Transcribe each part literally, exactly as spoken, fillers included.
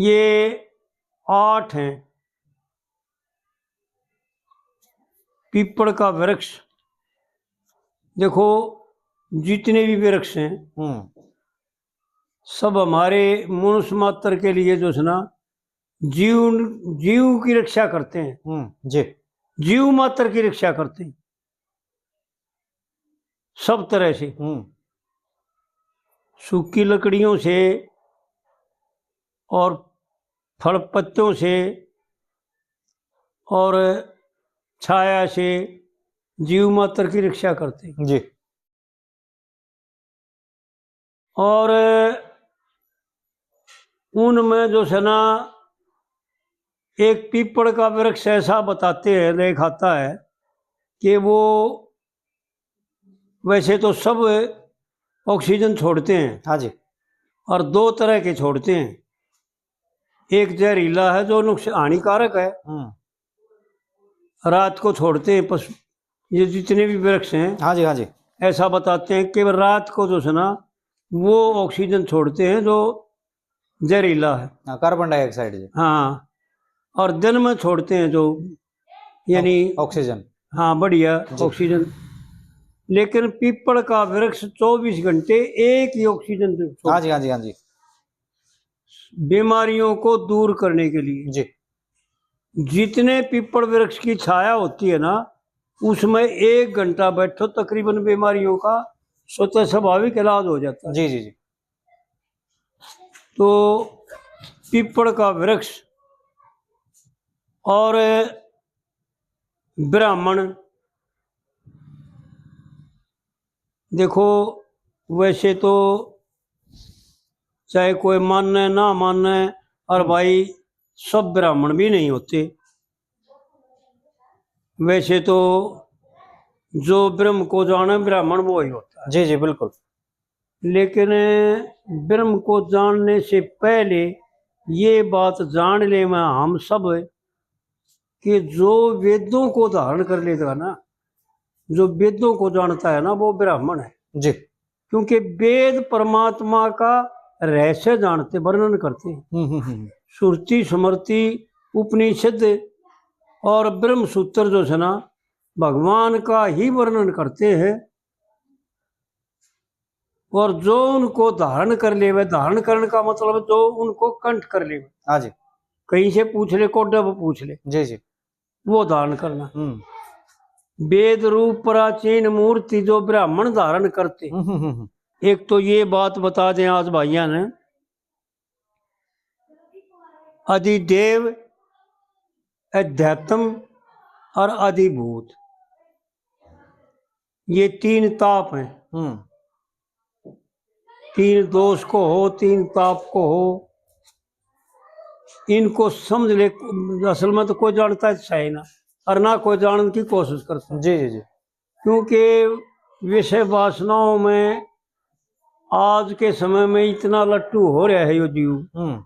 ये आठ हैं। पीपल का वृक्ष, देखो, जितने भी वृक्ष हैं, हम्म। सब हमारे मनुष्य मात्र के लिए जो है ना, जीव, जीव की रक्षा करते हैं। हम्म, जी। जीव मात्र की रक्षा करते हैं सब तरह से। हम्म। सूखी लकड़ियों से और फल पत्तों से और छाया से जीव मात्र की रक्षा करते हैं। जी। और उनमें जो है ना, एक पीपल का वृक्ष ऐसा बताते हैं, देखाता है कि वो, वैसे तो सब ऑक्सीजन छोड़ते हैं, हाँ जी। और दो तरह के छोड़ते हैं। एक जहरीला है जो नुकसान, हानिकारक है, हम्म। रात को छोड़ते हैं पशु, ये जितने भी वृक्ष हैं, हाँ जी, हाँ जी। ऐसा बताते हैं कि रात को जो है ना, वो ऑक्सीजन छोड़ते हैं जो जहरीला है। हाँ, कार्बन डाइऑक्साइड जी। हाँ, और दिन में छोड़ते हैं जो, यानी ऑक्सीजन। हाँ, बढ़िया जी। ऑक्सीजन। लेकिन पीपल का वृक्ष चौबीस घंटे एक ही ऑक्सीजन छोड़ता है। हाँ जी, हाँ जी, हाँ जी। बीमारियों को दूर करने के लिए। जी। जितने पीपल वृक्ष की छाया होती है ना, उसमें एक घंटा बैठो, तकरीबन बीमारियों का स्वतः स्वाभाविक इलाज हो जाता है। जी, जी, जी। तो पीपल का वृक्ष और ब्राह्मण, देखो, वैसे तो चाहे कोई माने ना माने, और हम्म। भाई, सब ब्राह्मण भी नहीं होते। वैसे तो जो ब्रह्म को जाने, ब्राह्मण वो ही होता है। जी, जी, बिल्कुल। लेकिन ब्रह्म को जानने से पहले ये बात जान ले मैं हम सब, कि जो वेदों को धारण कर लेता है ना, जो वेदों को जानता है ना, वो ब्राह्मण है। जी। क्योंकि वेद परमात्मा का रहस्य जानते, वर्णन करते हैं। हम्म, हम्म, हम्म। श्रुति, स्मृति, उपनिषद और ब्रह्म सूत्र जो है ना, भगवान का ही वर्णन करते हैं। और जो उनको धारण कर लेवे, धारण करण का मतलब जो उनको कंठ कर लेवे। हाँ जी। कहीं से पूछ ले, कोडे पे पूछ ले। जी, जी। वो धारण करना। हम्म। वेद रूप प्राचीन मूर्ति जो ब्राह्मण धारण करते। हम्म, हम्म, हम्म, हम्म। एक तो ये बात बता दें आज भाइयां ने, अधिदेव, अध्यात्म और अधिभूत, ये तीन ताप हैं। हम्म। तीन दोष को हो, तीन ताप को हो, इनको समझ ले। असल में तो कोई जानता है ना, और ना कोई जानने की कोशिश करता। जी, जी, जी। क्योंकि विषय वासनाओं में आज के समय में इतना लट्टू हो रहा है यो जीव, हम्म।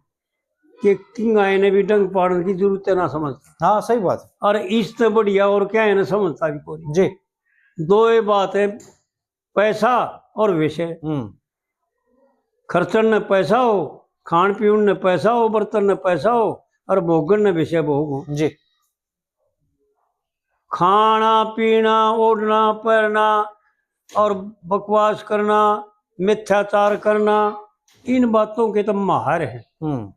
कि किंगा ने भी डंग पाड़ने की जरूरत है ना समझता। हाँ, सही बात है। और इससे बढ़िया और क्या है ना समझता भी कोई। जी। दो ही बात है, पैसा और विषय। हम्म। खर्चण ने पैसा हो, खाण पीण ने पैसा हो, बर्तन ने पैसा हो, और भोगण ने विषय भोग हो। जी। खाना पीना, ओढ़ना पहनना और बकवास करना, मिथ्याचार करना, इन बातों के तो माहिर हैं। हम्म।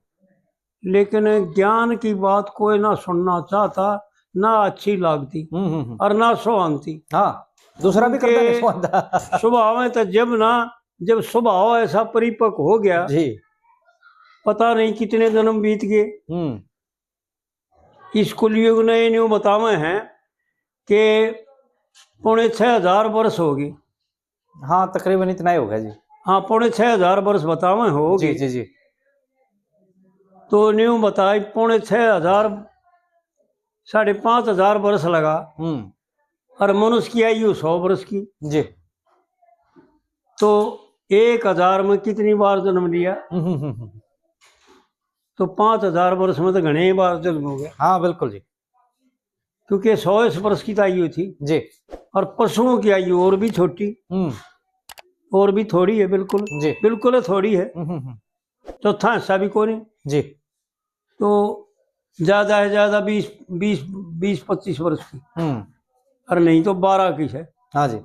लेकिन ज्ञान की बात कोई ना सुनना चाहता, ना अच्छी लागती, हम्म, हम्म, हम्म। और ना सुहानती। हाँ, दूसरा भी करता नहीं क्योंकि सुहानता। स्वभाव है तो जब ना, जब स्वभाव ऐसा परिपक्व हो गया, जी। पता नहीं कितने जन्म बीत गए। हम्म। इस कलयुग ने न्यू बतावे हैं कि पौने छह हजार वर्ष हो गए। हाँ, तकरीबन इतना ही हो गया जी। हाँ, पौने छह हजार वर्ष बतावे हो जी, गए। जी, जी। तो न्यू बताई, पौने छह हजार, साढ़े पाँच हजार वर्ष लगा। हम्म। और मनुष्य की आयु सौ वर्ष की। जी। तो एक हजार में कितनी बार जन्म लिया? हम्म, हम्म, हम्म, हम्म। तो पाँच हजार वर्ष में तो घणे बार जन्म हो गया। हाँ, बिल्कुल जी। क्योंकि सौ इस वर्ष की तो आयु थी। जी। और पशुओं की आयु और भी छोटी, हम्म। और भी थोड़ी है, बिल्कुल। जी। बिल्कुल है, थोड़ी है। हम्म, हम्म, हम्म। चौथा हिस्सा भी कोनी। जी। तो ज्यादा से ज्यादा बीस, बीस, बीस पच्चीस वर्ष की, हम्म। और नहीं तो बारह की है। हाँ जी।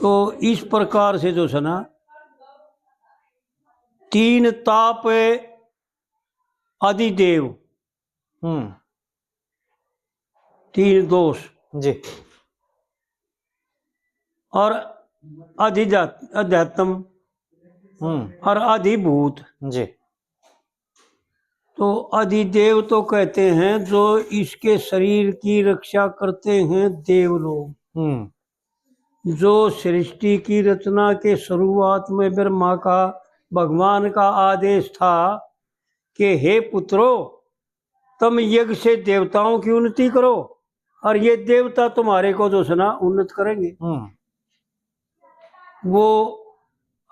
तो इस प्रकार से जो है ना, तीन ताप अधिदेव, हम्म। तीन दोष जी। और अधिजा-, अध्यात्म हम्म। और अधिभूत जी। तो अधिदेव तो कहते हैं जो इसके शरीर की रक्षा करते हैं देव लोग। हम्म। जो सृष्टि की रचना के शुरुआत में ब्रह्मा का, भगवान का आदेश था कि हे पुत्रो, तुम यज्ञ से देवताओं की उन्नति करो और ये देवता तुम्हारे को जो है ना उन्नत करेंगे। हम्म। वो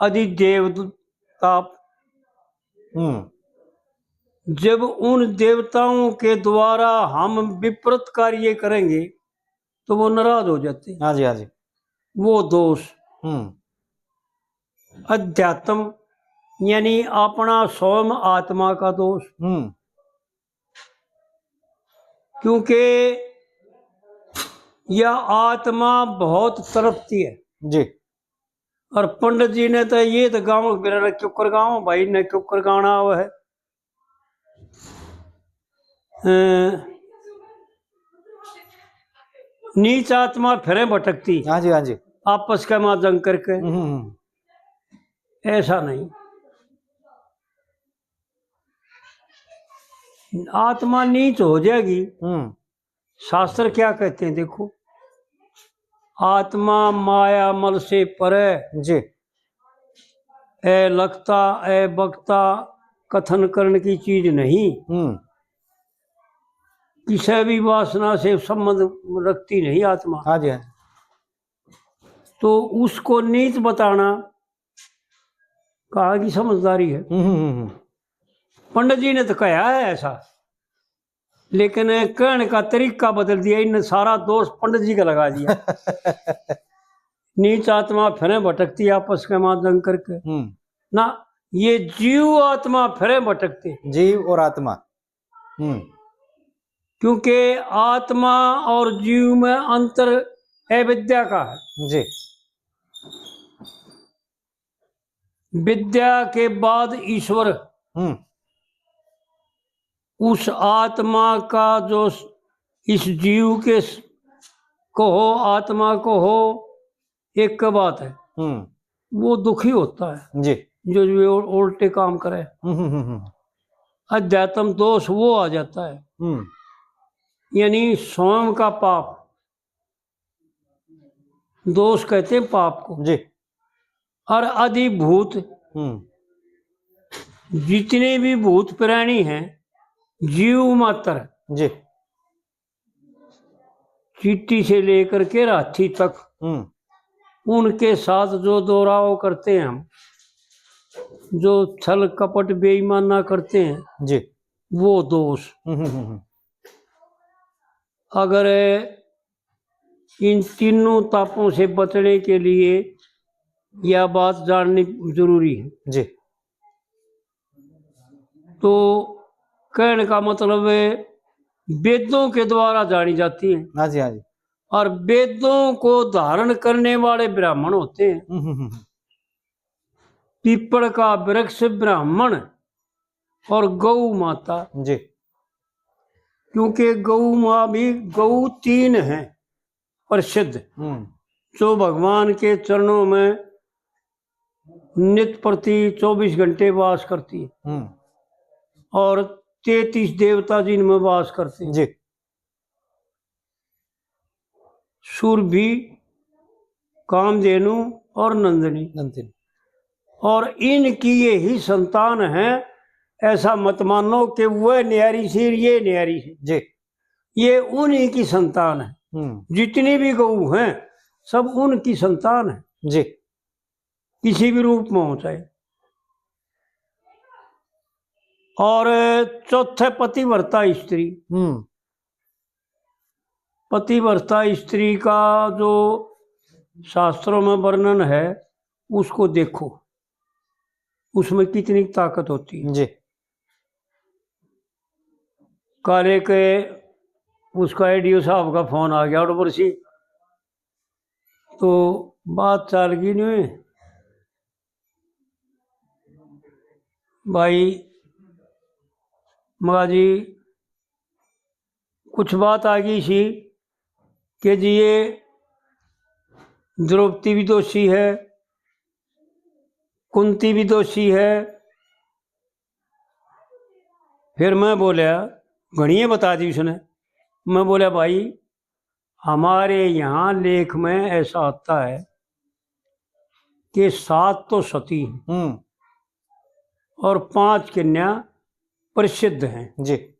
अधिदेव ताप। हम्म। जब उन देवताओं के द्वारा हम विपरीत कार्य करेंगे तो वो नाराज हो जाते हैं। हाँ जी, हाँ जी। वो दोष। हम्म। अध्यात्म यानी अपना स्वयं आत्मा का दोष। हम्म। क्योंकि यह आत्मा बहुत तड़पती है जी। और पंडित जी ने तो ये तो गाँव, मेरा ने क्यों कर गाँव भाई ने क्यों कर गाना हुआ है। अ, नीच आत्मा फिरे भटकती हाँ जी, हाँ जी। आपस के मां जंग करके। हम्म, हम्म। ऐसा नहीं, आत्मा नीच हो जाएगी। हम्म। शास्त्र क्या कहते हैं देखो, आत्मा माया मल से परे जी। ए लखता, ए बकता, कथन करण की चीज नहीं। हम्म। किसी भी वासना से संबंध रखती नहीं आत्मा। हाँ जी, हाँ जी। तो उसको नीच बताना कहाँ की समझदारी है? हम्म, हम्म, हम्म। पंडित जी ने तो कहा है ऐसा, लेकिन कहने का तरीका बदल दिया, इनने सारा दोष पंडित जी का लगा दिया। नीच आत्मा फिरे भटकती आपस के मां जंग करके। हम्म। ना, ये जीव आत्मा फिरे भटकते। जीव और आत्मा। हम्म। क्योंकि आत्मा और जीव में अंतर अविद्या का है। जी। विद्या के बाद ईश्वर। हम्म। उस आत्मा का जो इस जीव के स-, को हो, आत्मा को हो, एक बात है, हम्म। वो दुखी होता है जी। जो, जो ये उल-, उल्टे काम करे। हम्म, हम्म, हम्म, हम्म। अध्यात्म दोष वो आ जाता है, हम्म। यानी स्वयं का पाप, दोष कहते हैं पाप को जी। और अधिभूत, हम्म। जितने भी भूत प्राणी हैं, जीव मात्र जी। चींटी से लेकर के हाथी तक, हम्म। उनके साथ जो दोराव करते हैं हम, जो छल कपट बेईमाना करते हैं जी। वो दोष। हम्म, हम्म, हम्म। अगर इन तीनों तापों से बचने के लिए यह बात जाननी जरूरी है जी। तो कहने का मतलब है, वेदों के द्वारा जानी जाती है। हाँ जी, हाँ जी। और वेदों को धारण करने वाले ब्राह्मण होते हैं। हम्म, हम्म, हम्म। पीपल का वृक्ष ब्राह्मण और गौ माता जी। क्योंकि गौ माँ भी, गौ तीन है प्रसिद्ध, हम्म। जो भगवान के चरणों में नित प्रति चौबीस घंटे वास करती है हम्म। और तैंतीस देवता जिनमें वास करते हैं। जी। सुरभि, कामधेनु और नंदिनी। नंदिनी। और इनकी यही संतान है, ऐसा मत मानो कि वह न्यारी सी और ये न्यारी सी। जी। ये उन्हीं की संतान है। हम्म। जितनी भी गऊ हैं, सब उनकी संतान है। जी। किसी भी रूप में हो चाहे। और चौथे पतिव्रता स्त्री। हम्म। पतिव्रता स्त्री का जो शास्त्रों में वर्णन है, उसको देखो। उसमें कितनी ताकत होती है। जी। काले के उसका एडीओ साहब का फोन आ गया, और बरसी तो बात चाल गई नहीं। भाई मगा जी, कुछ बात आ गई सी कि जी ये द्रौपदी भी दोषी है, कुंती भी दोषी है। फिर मैं बोला, घणिए बता दी उसने। मैं बोला, भाई, हमारे यहाँ लेख में ऐसा आता है कि सात तो सती हैं हम्म। और पांच कन्या प्रसिद्ध हैं। जी।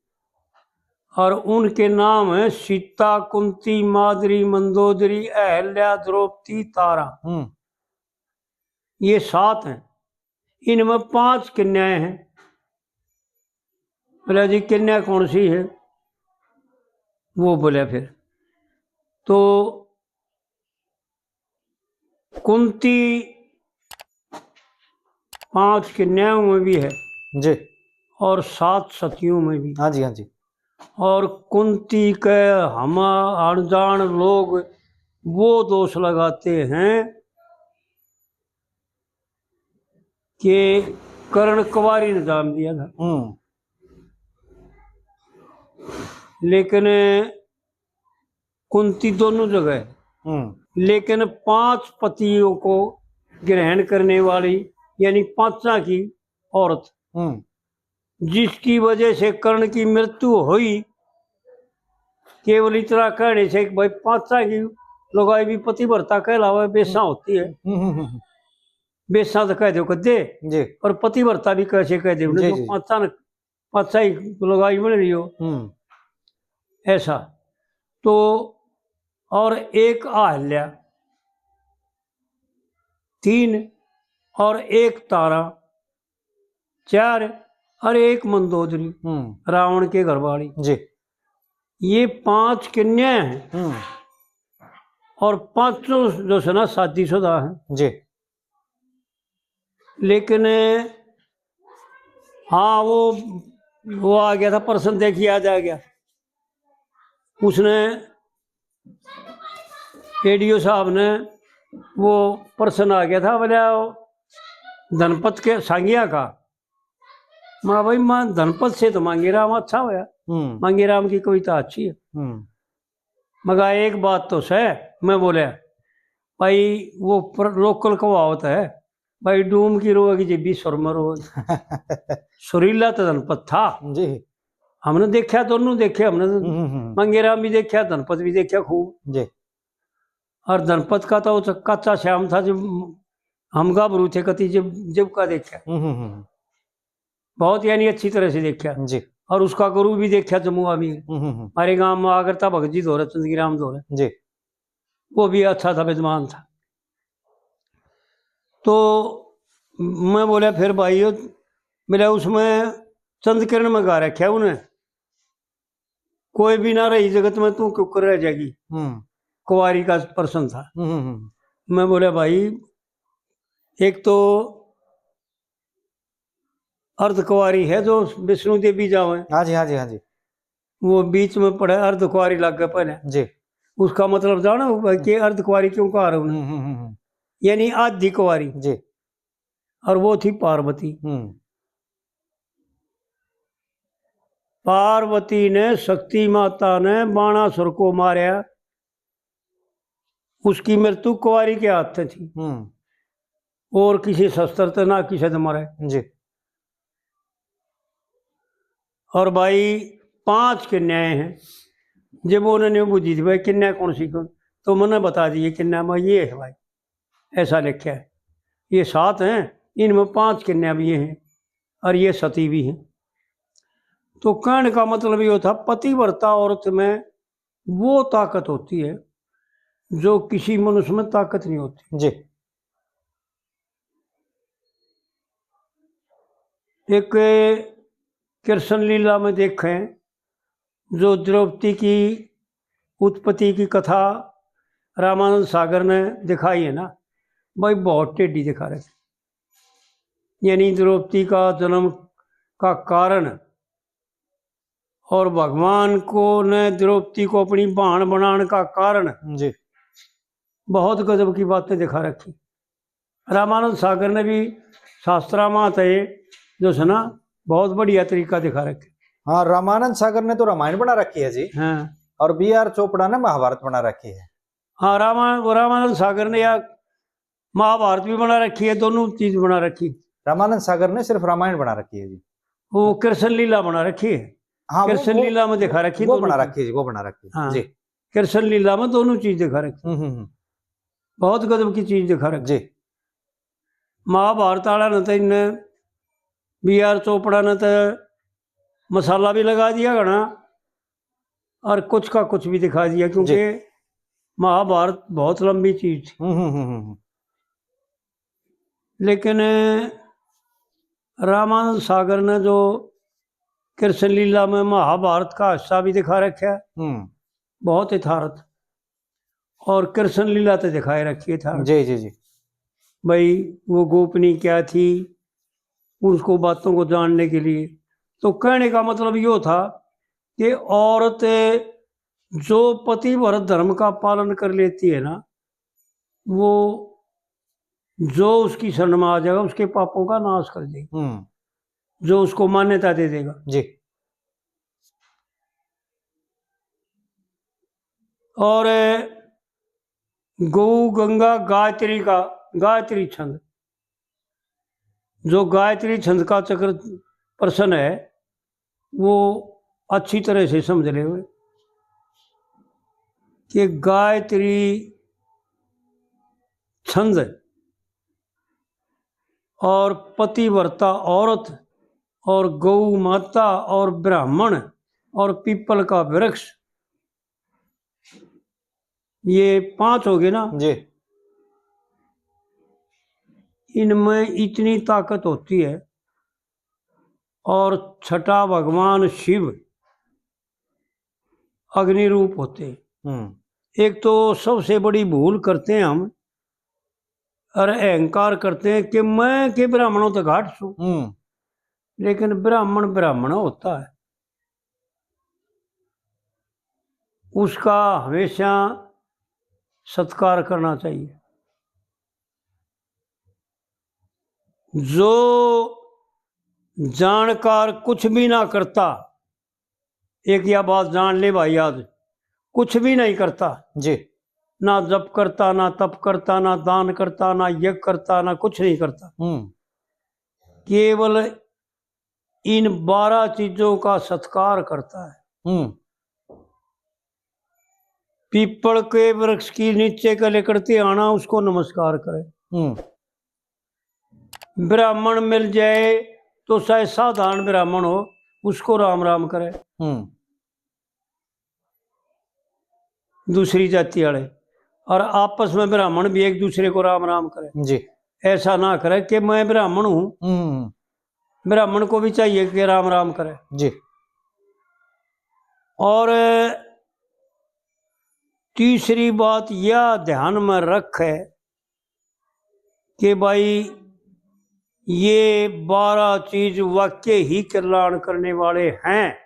और उनके नाम हैं सीता, कुंती, माद्री, मंदोदरी, अहल्या, द्रौपदी, तारा। हम्म। ये सात हैं। इनमें पांच कन्याएं हैं। बोला, जी, कन्या कौन सी है? वो बोला फिर तो कुंती पांच कन्याओं में भी है जी। और सात सतियों में भी। हाँ जी, हाँ जी। और कुंती के हम अनजान लोग वो दोष लगाते हैं कि कर्ण कुंवारी ने जन्म दिया था। हम्म। लेकिन कुंती दोनों जगह है। हम्म। लेकिन पांच पतियों को ग्रहण करने वाली, यानी पांचा की औरत, हम्म। जिसकी वजह से कर्ण की मृत्यु हुई, केवल इतना कहने से कि भाई, पांचा की लुगाई भी पतिव्रता कहलावे, बेसा होती है। हम्म, हम्म, हम्म। बेसा तो कह दो कदे, जी। और पतिव्रता भी कैसे कह दे, जी, जो जी। पांचा न, पांचा ही लुगाई बन रही हो। हम्म। ऐसा। तो और एक अहल्या, तीन, और एक तारा, चार, और एक मंदोदरी, हम्म। रावण के घरवाली। जी। ये पांच कन्या हैं। हम्म। और पांचों जो है ना, शादीशुदा हैं। जी। लेकिन हाँ, वो, वो आ गया था प्रश्न, देखिए, याद आ गया। उसने, एडीओ साहब ने, वो प्रश्न आ गया था, बोले, "धनपत के सांगिया का?" मैं, "भाई, मैं धनपत से तो मांगेराम अच्छा होया।" हम्म। मांगेराम की कविता अच्छी है। हम्म। मगर एक बात तो सै, मैं बोला, भाई, वो पर-, लोकल कहावत है, भाई, डूम की रोएगी जे भी सुरमर हो। सुरीला तो धनपत था। जी। हमने देखा, दोनों देखे हमने। हम्म, हम्म, हम्म। मांगेराम भी देखा, धनपत भी देखा खूब। जी। और धनपत का तो वो तो कच्चा श्याम था, जब हम गाभरू थे कति, जब, जब का देखा। हम्म, हम्म, हम्म। बहुत, यानी, अच्छी तरह से देखा। जी। और उसका गुरु भी देखा जम्मू अमीर। हम्म, हम्म, हम्म। हमारे गांव में आगरता भगत जी धोरे, चंदगी राम धोरे। जी। वो भी अच्छा था, विद्वान था। तो मैं बोला, "फिर भाई, यो मेरा उसमें चंद किरण में गा रखा उन्हें, कोई भी ना रही जगत में, तू क्यों कर रह जाएगी?" हम्म। कुंवारी का प्रश्न था। हम्म, हम्म, हम्म। मैं बोला, "भाई, एक तो अर्धकुंवारी है जो विष्णु देवी जावे।" हाँ जी, हाँ जी, हाँ जी। वो बीच में पड़े, अर्धकुंवारी लग गए पहले। जी। उसका मतलब जानो भाई कि अर्धकुंवारी क्यों कहा रहे उन्हें? हम्म, हम्म, हम्म, हम्म। यानी आधी कुंवारी। जी। और वो थी पार्वती। हम्म। पार्वती ने, शक्ति माता ने बाणासुर को मारया, उसकी मृत्यु कुंवारी के हाथ से थी। हम्म। और किसी शस्त्र ते ना किसी ते मारे। जी। और भाई, पांच कन्याएं हैं। जब उन्होंने बुझी थी, "भाई, कन्या कौन सी कौन?" तो मैंने बता दी, "ये कन्या में ये है भाई, ऐसा लिखा है, ये सात हैं, इनमें पांच कन्या भी हैं और ये सती भी हैं।" तो कहने का मतलब ये था, पतिव्रता औरत में वो ताकत होती है जो किसी मनुष्य में ताकत नहीं होती। जी। एक कृष्ण लीला में देखें, जो द्रौपदी की उत्पत्ति की कथा रामानंद सागर ने दिखाई है ना भाई, बहुत टेढ़ी दिखा रखी। यानी द्रौपदी का जन्म का कारण और भगवान को ने द्रौपदी को अपनी भाण बनाने का कारण जी। बहुत गजब की बातें दिखा रखी। रामानंद सागर ने भी शास्त्रा मात है जो है ना, बहुत बढ़िया तरीका दिखा रखे। हाँ, रामानंद सागर ने तो रामायण बना रखी है जी। हाँ। और बी आर चोपड़ा ने महाभारत बना रखी है। हाँ, रामा-, रामानंद सागर ने या महाभारत भी बना रखी है, दोनों चीज बना रखी। रामानंद सागर ने सिर्फ रामायण बना रखी है जी। वो कृष्ण लीला बना रखी है। हाँ, वो, कृष्ण वो, लीला में दिखा रखी वो दोनों बना चीज। रखी है जी, वो बना रखी है। हाँ। जी। कृष्ण लीला में दोनों चीज दिखा रखी। हम्म, हम्म, हम्म। बहुत गजब की चीज दिखा रखी। जी। महाभारत वाला ने तो इनने बी आर चोपड़ा ने तो मसाला भी लगा दिया घना और कुछ का कुछ भी दिखा दिया, क्योंकि जी। महाभारत बहुत लंबी चीज थी। हम्म, हम्म, हम्म, हम्म। लेकिन रामानंद सागर ने जो कृष्ण लीला में महाभारत का हिस्सा भी दिखा रखा है, हम्म। बहुत यथार्थ। और कृष्ण लीला तो दिखाए रखी है यथार्थ। जी, जी, जी। भाई, वो गोपनी क्या थी, उसको बातों को जानने के लिए। तो कहने का मतलब यो था कि औरत जो पतिव्रत धर्म का पालन कर लेती है ना, वो जो उसकी शरण में आ जाएगा, उसके पापों का नाश कर देगा। हम्म। जो उसको मान्यता दे देगा। जी। और गौ, गंगा, गायत्री का, गायत्री छंद, जो गायत्री छंद का चक्र प्रश्न है, वो अच्छी तरह से समझ ले हुए कि गायत्री छंद और पतिव्रता औरत और गौ माता और ब्राह्मण और पीपल का वृक्ष, ये पांच हो गए ना जी। इनमें इतनी ताकत होती है। और छठा भगवान शिव अग्नि रूप होते हैं। हम्म। एक तो सबसे बड़ी भूल करते हैं हम, और अहंकार करते हैं कि मैं के ब्राह्मणों तक घाट सूं। हम्म। लेकिन ब्राह्मण ब्राह्मण होता है, उसका हमेशा सत्कार करना चाहिए। जो जानकार कुछ भी ना करता, एक या बात जान ले भाई, आज कुछ भी नहीं करता जी। ना जप करता, ना तप करता, ना दान करता, ना यज्ञ करता, ना कुछ नहीं करता। हम्म। केवल इन बारह चीजों का सत्कार करता है। हम्म। पीपल के वृक्ष की नीचे का लेकर ते आना, उसको नमस्कार करे। हम्म। ब्राह्मण मिल जाए तो चाहे साधारण ब्राह्मण हो, उसको राम राम करे। हम्म। दूसरी जाति वाले, और आपस में ब्राह्मण भी एक दूसरे को राम राम करे। जी। ऐसा ना करे कि मैं ब्राह्मण हूँ। हम्म। ब्राह्मण को भी चाहिए कि राम राम करे। जी। और तीसरी बात यह ध्यान में रखे कि भाई, ये बारह चीज वाक्य ही कल्याण करने वाले हैं।